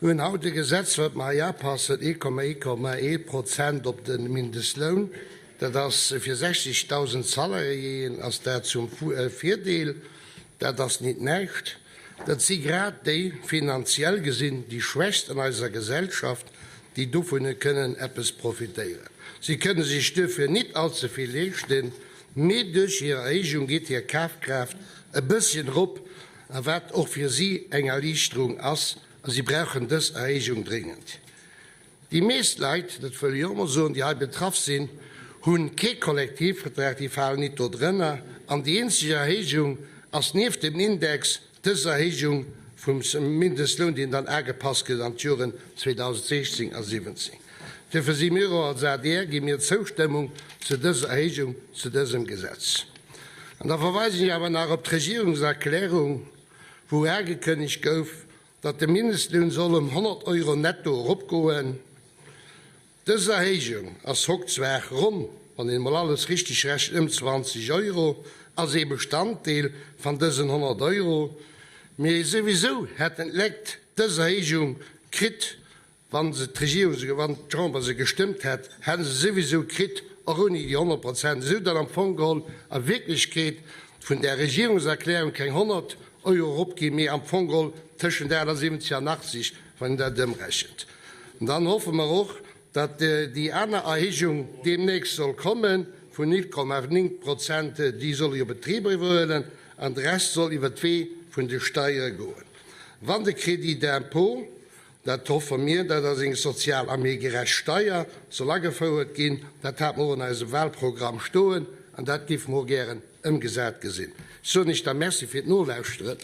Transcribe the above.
Mir hunn haut e Gesetz, wat mer hei apassen, 1,1,1 Prozent op de Mindestloun. Dat ass fir 60.000 Salariéen ass dat zum Virdeel. Dat ass nit näischt. Dat si grad déi, finanziell gesinn, déi Schwächst an eiser Gesellschaft, déi dovun kënnen eppes profitéieren. Si kënne sech duerfir nit allze vill leeschten, mee duerch hir Erhéijung geet hir Kafkraaft e bësschen erop, a wat och fir si eng Erliichterung ass, a si brauchen dës Erhéijung dréngend. Déi meescht Leit, dat wëll ech och emol soen, déi hei betraff sinn, hu kee Kollektivvertrag, déi falen nit do drënner. An déi eenzeg Erhéijung ass nieft dem Index dës Erhéijung vum Mindestloun, deen dann agepasst gëtt an d'Joren 2016 a 2017. Duerfir si mir och als adr, gi mir d'Zoustëmmung zu dëser Erhéijung, zu dësem Gesetz. An da verweisen ech awer nach op d'Regierungserklärung, wou agekënnegt gouf, datt de Mindestloun soll ëm 100 Euro netto eropgoen. Dës Erhéijung ass hautdesdaags ronn, wann een emol alles richteg rechent, ëm 20 Euro, ass ee Bestanddeel van dësen 100 Euro. Mee souwisou hätten d'Lekt dës Erhéijung kritt, Wann se d'Regierung se, wann d'Chamber se gestëmmt hätt, hätte se souwisou kritt, och ouni déi 100 Prozent, esou datt am Fong geholl a Wierklechkeet vun där Regierungserklärung keng 100 Euro eropginn, mee am Fong geholl tëschent 78 an 80, wann een dat ëmrechent. An dann hoffe mer och, datt déi aner Erhéijung deemnächst soll komme vun 0,9 Prozent, déi solle jo Betriber iwwerhuelen an de Rest soll iwwert d'Wee vun de Steiere goen. Wann de Crédit d'impôt Dat hoffe mir, dat ass eng sozial a méi gerecht Steier soll agefouert ginn. Dat hate mer och an eisem Wahlprogramm stoen an dat géife mer och gären ëmgesat gesinn. Ech soen Iech da Merci fir d'Nolauschteren.